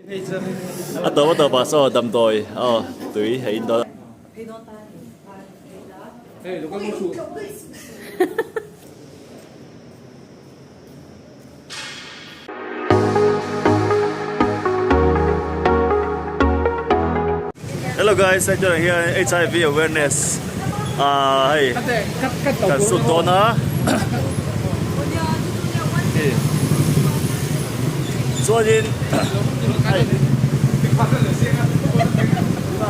A tawp a tawp ah saw damdawi aw tui hei in dawn a. Hello guys, hei tunah hian HIV awareness ah hei kan sut dawn a chuanin hei tunah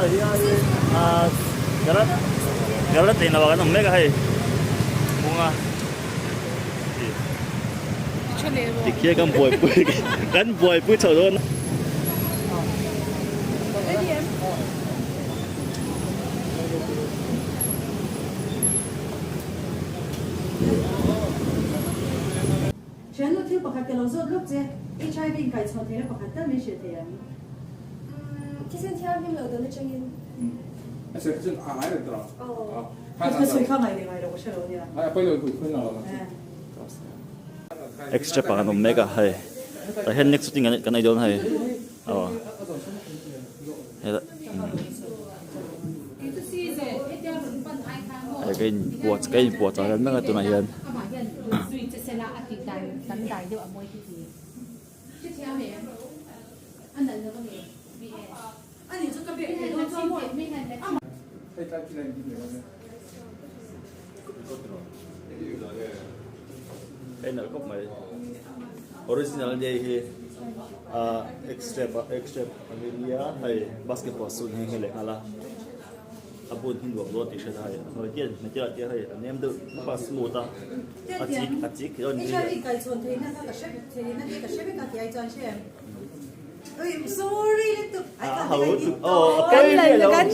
hianin ah garat ei lo ah kan awm mek a hei munga. Tikhian kan buaipui kan buaipui chho dawn. Thiannu thil pakhat ka lo zawt lawk che, HIV in kaichhuah theihna pakhat tal min hrilh thei ang. Umm, thisen thianghlim lo dawn atangin. Ka sawi kha ngai leh ngai lo ka hre lo nia. Extra pakhat an awm mek a hei tah hian next shooting kan ei dawn hei aw hei ka in puah ka in puah chah vel mek a tunah hian. Hei nalh khawp mai original ania hi ah extra extra ania hei basketball suit nghe nghe leh nghal a a bun hi nuam dawn tih hriat a hei a hnuai hian hmeichhia ah te hei a nem deuh a smooth a a chik a chik Kan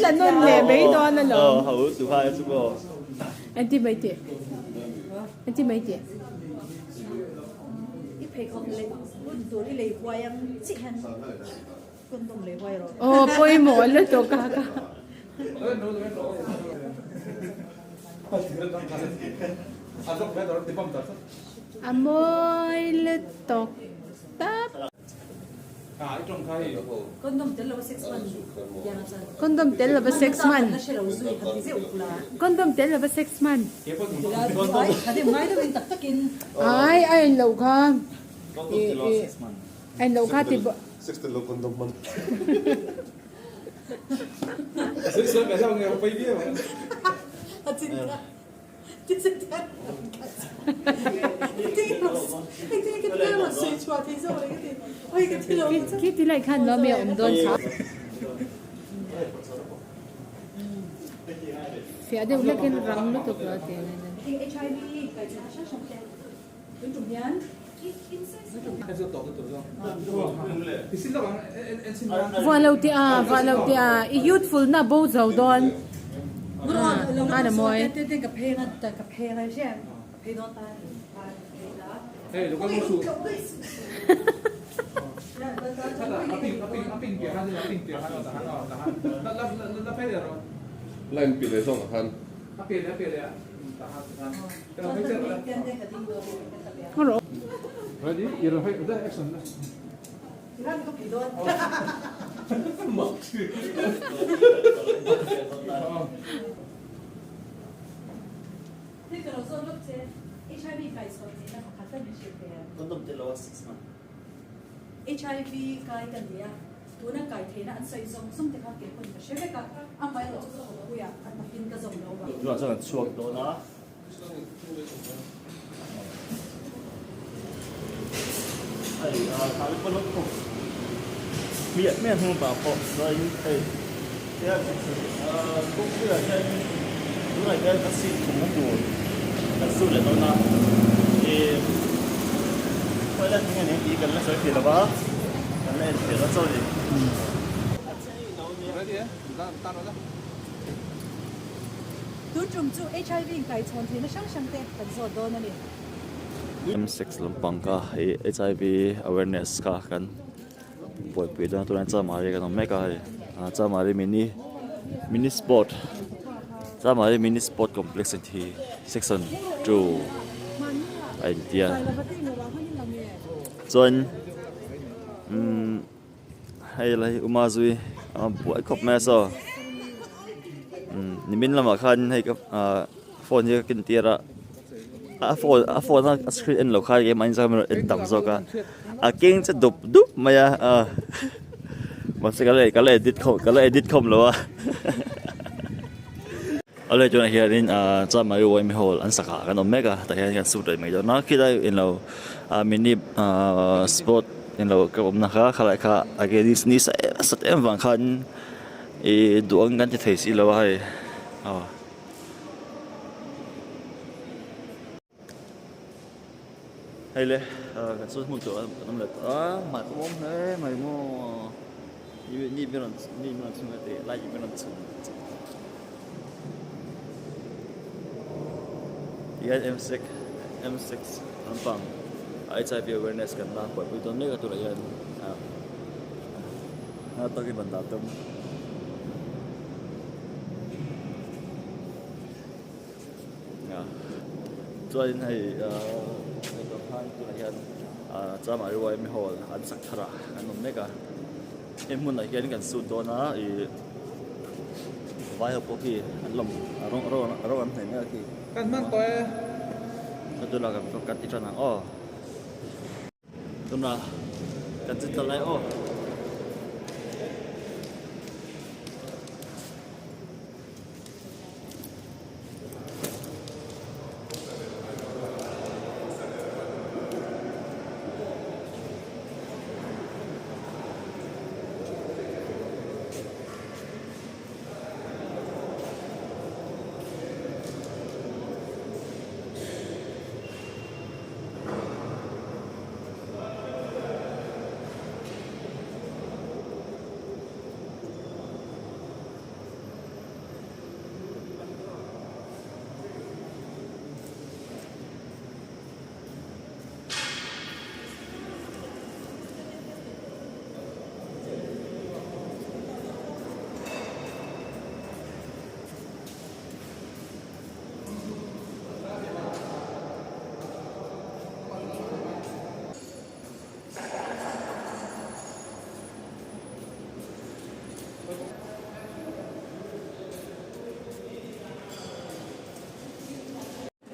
la nun leh mai dawn alawm. Anti mai teh. Anti mai teh. Aw pawimawh lutuk ka ka. A mawi lutuk tap. Condom tel lova sex man. Condom tel lova sex man. Condom tel lova sex man. Ai a en loh kha. A en loh kha ti Sex tel lo condom man. Khi ti lai khan lawm e awm dawn kha. Fiah deuh hlekin rang lutuk lo a ti a Vuah lo teh a, vuah lo teh a, i youthful na bo zo dawn. Khan a mawi. HIV kai ka ni a, tuna kai theihna an sawi zawng zawng te kha kei pawn ka hre vek a, amaherawh chu ka awpuiah a takin ka zawm lo vang. Tunah chuan an chhuak dawn a. Hei a thla pawh lo khawp hmiah hmiah hnung pah pawh chuan hei kawngpuiah hian tunah hian a seat thumna tur kan su leh dawn a ih khawi lai thing a ni tih kan la sawi thei lo va kan la en thei lo chauh a ni. Tun tum chu HIV inkaichhawn theihna hrang hrang te kan zawt dawn a ni. M6 lampang kha hei HIV awareness kha kan buaipui dawn a tunah hian Chamari kan awm mek a hei ah Chamari mini mini sport Chamari mini sport complex a thi section 2 a intia chuan umm. hei lai uma zui a buai khawp mai a saw umm nimin lamah khan hei ka ah phone hi ka ken tir a a phone a phone a screen en loh khan keimah in chuan en tam zawk a a keng che dup dup mai a ah mahse ka la ka la edit khawp ka la edit khawp lo a. Awle tunah hianin ahh Chamari Yma Hall an sak ah kan awm mek a tah hian kan sut reng mai dawn a khilai englo ah mini ahh sport englo ka awmna kha khalai kha a ke ni sa em sat em vang khan ihh duh ang kan ti thei si lo a hei aw. Hei le kan sawi hmun tur an awm leh tawh a hmai pawh a awm hle mai maw ni min rawn ni min rawn chhun a tih light in min rawn chhun tihian m six m six lampang H I V awareness kan la buaipui dawn mek a tunah hian a tawkin rawn dah tum. Chuanin hei ahh khan tunah hian ahh Chamari yma hall an sak thar ah an awm mek a heng hmunah hian kan sut dawn a ih vai ho pawh khi an lawm a rawng a rawng an hneh mek a khi Kan hman tawh e. Ka tunah kan ti tan ang aw. Tunah kan che tla lai aw.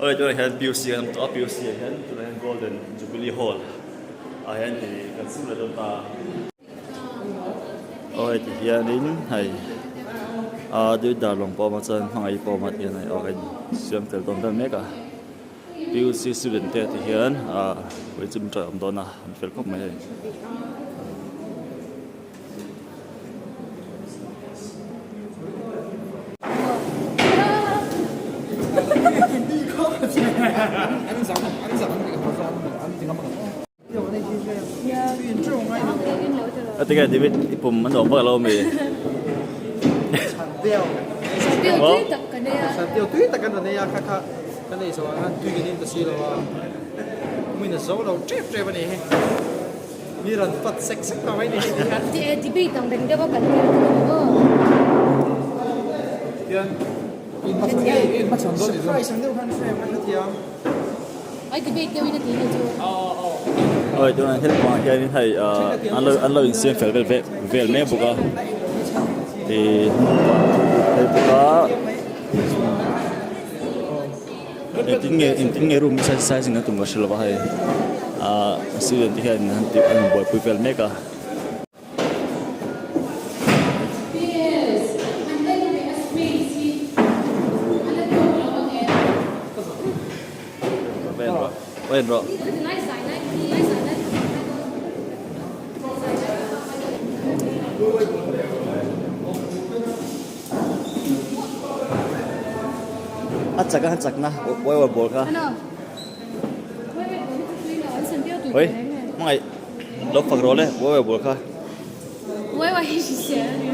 Awle tunah hian P U C kan awm tawh a P U C ah hian tunah hian Golden Jubilee Hall ah hian ih kan sum leh dawn ta aw heti hianin hei ah Duidar lawng pawh a awm a chuan hmangaih pawh a awm a ti hian hei aw kan siam fel dawn vel mek a P U C student te ti hian ah puitling tawih a awm dawn a an fel khawp mai hei. A ti nge David i pum a nuam vak lo mi? Tui tak ka nei a. Tui tak kan nei a kha kha ka nei zo a tui kan in ta si lo a min a zo lo tep tep a ni hi. Mi rawn pawt sek sek tawh mai ni hei ti hian. Debate ang reng deuh a kan kal tur a ni maw? Tian in hmachhawn ngei in hmachhawn dawn ni chu. Surprise ang deuh khan frame a hrethiam. Ai debate deuh in a ti ni chu. Oi tunah hian pangah hianin hei an lo an lo insiam fel vel vel mek bawk a ih hei bawk a. Engtin nge engtin nge room hi sizing a tum ka hre lo va hei ahh student te hian an tih an buaipui vel mek a. En rawh. A chak a chak na uai uai ball kha. Oi hmangaih lo fak rawh le uai uai ball kha. Uai uai hi hrisel a ni.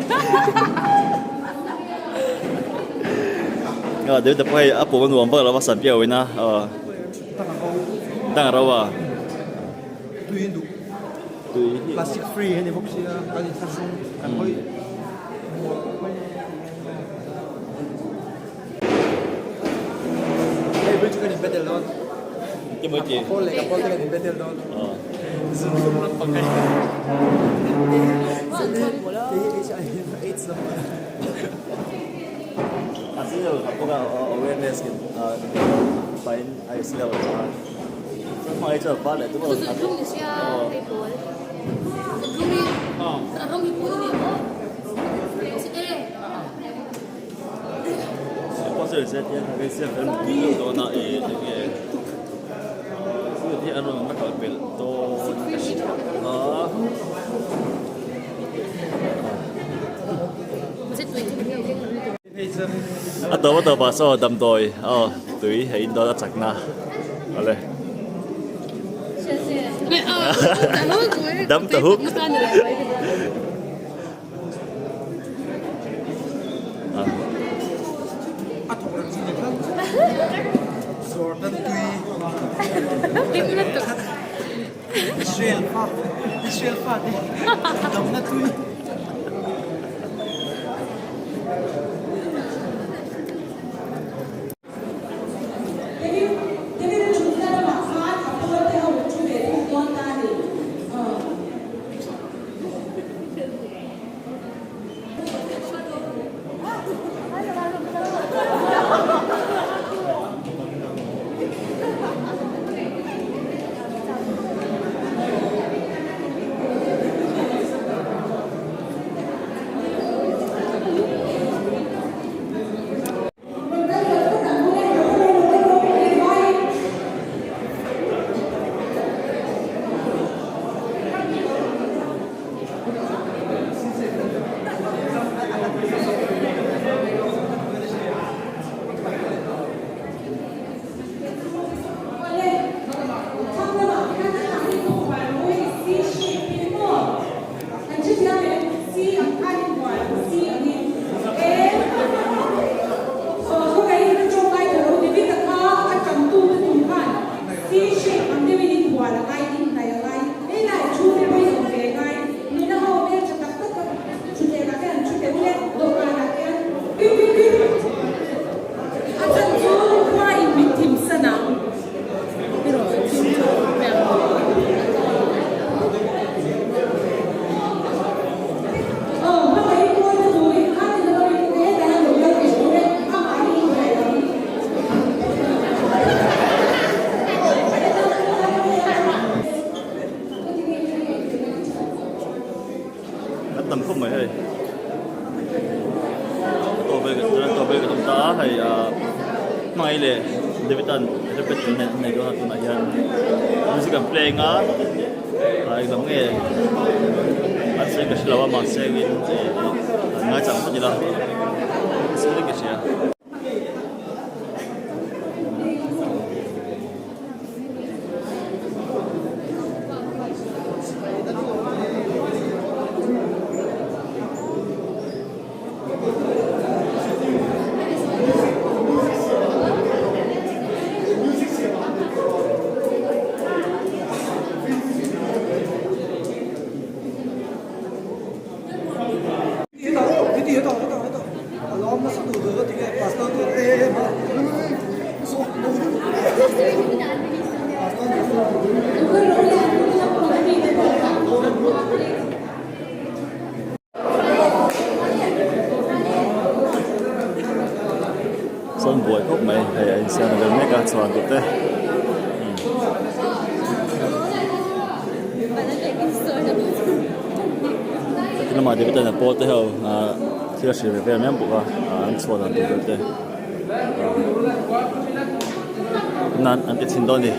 A David-a pawh hei a pawm a nuam vak lo va san piau in a dang a ro a. Tui in duh. Tui hi. Plastic free a ni bawk sia kan inthlahrung kan hawi. Hei bridge kan in battle dawn. Enge maw i tih? A pawl leh ka pawl te kan inbe tel dawn. Zunthlum lampang hei. Kei hi HIV AIDS lampang. A si lo ka bawk a awareness in pain a si lo a. Chuan hmangaih chuan a pa leh tum a rawn Zunthlum ni sia hei pawl. Zunthlum hi a rawng hi pawl a ni maw? A tawp a tawp ah saw damdawi aw tui hei in dawn a chakna awle dam ta huk. An tam khawp mai hei a tawp vel a tawp vel ka tum ta a hei ah hmangaih leh David an repet an nei dawn a tunah hian music an play anga ah englam nge an sawi ka hrelo a mahse in an ngaichang phawt ila sawi ka hria. Sawn buai khawp mai hei a insiam vel mek a chhuan tur te. Ti lamah David a pawl te ho ah thil a hrilh ve vel mai bawk a ah an chhuah dan tur vel te nan an ti chhin dawn a ni.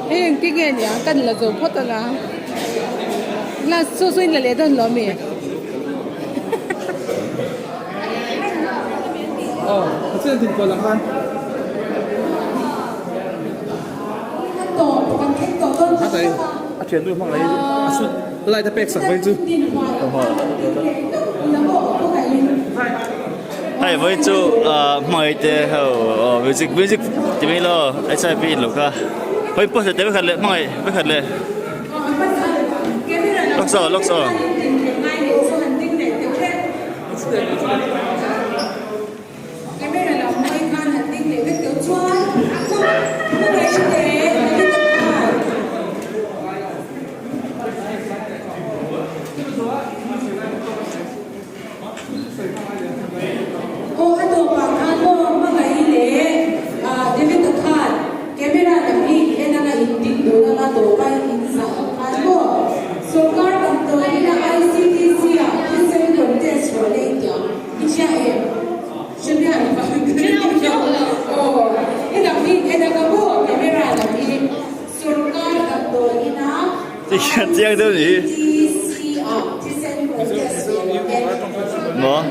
Hei engtin nge nia kan la zo phawt anga glass chu chu in la leh dawn lo mi. Hei vawi chu hmangaih te ho music music ti mai lo HIV in lo kha hawi post te vekhat leh hmangaih vekhat leh lawk saw lawk saw. Aw a tawpah khan maw hmangaih leh David-a khan camera lam hi i en anga in ding dun anga tawpa in inzah ang khan maw sawrkar damdawiin a ICTC ah thisen rawn test rawh le i ti ang i hria em? Hre miah lo aw i lam hi in en anga maw camera lam hi sawrkar damdawiin a Chiang deuh ni. Maw?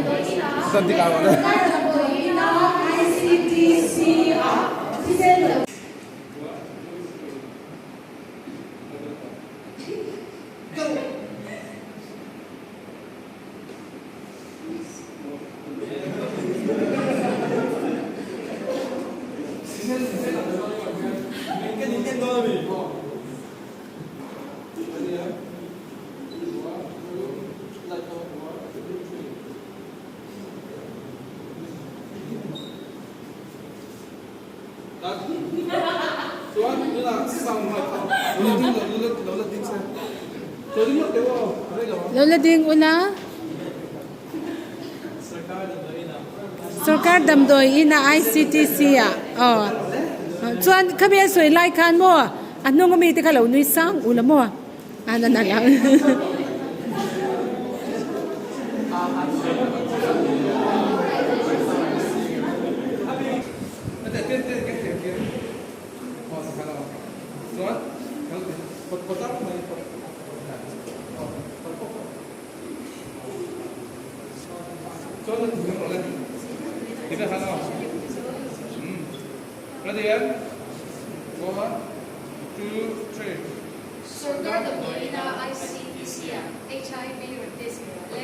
Lo la ding ula. Sorkar damdawi ina ICTC ah aw chuan khami a sawi lai khan maw a hnung ami te kha lo nui sang ula maw a na na lang. Sorkar damdawiina ICTC ah HIV rawn test ve rawh le.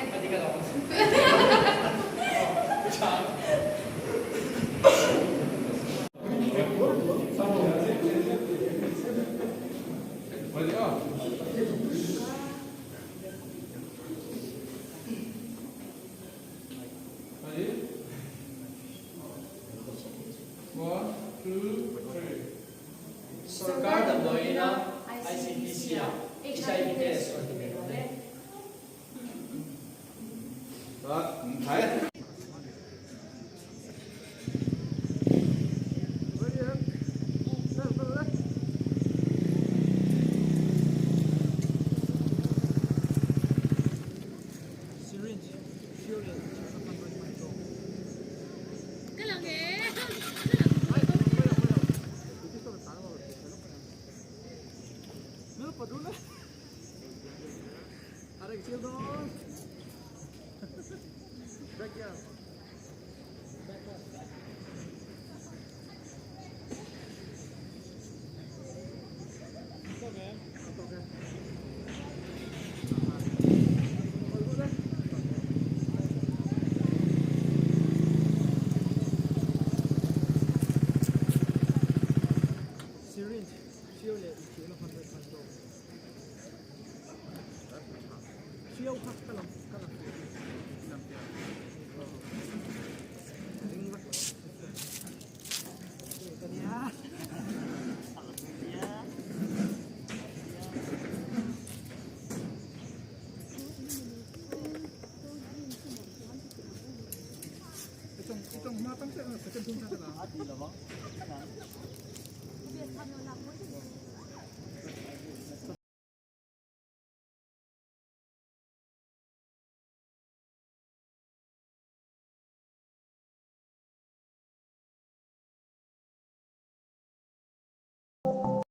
Sorkar damdawiina ICTC ah HIV test rawn ti ve rawh le.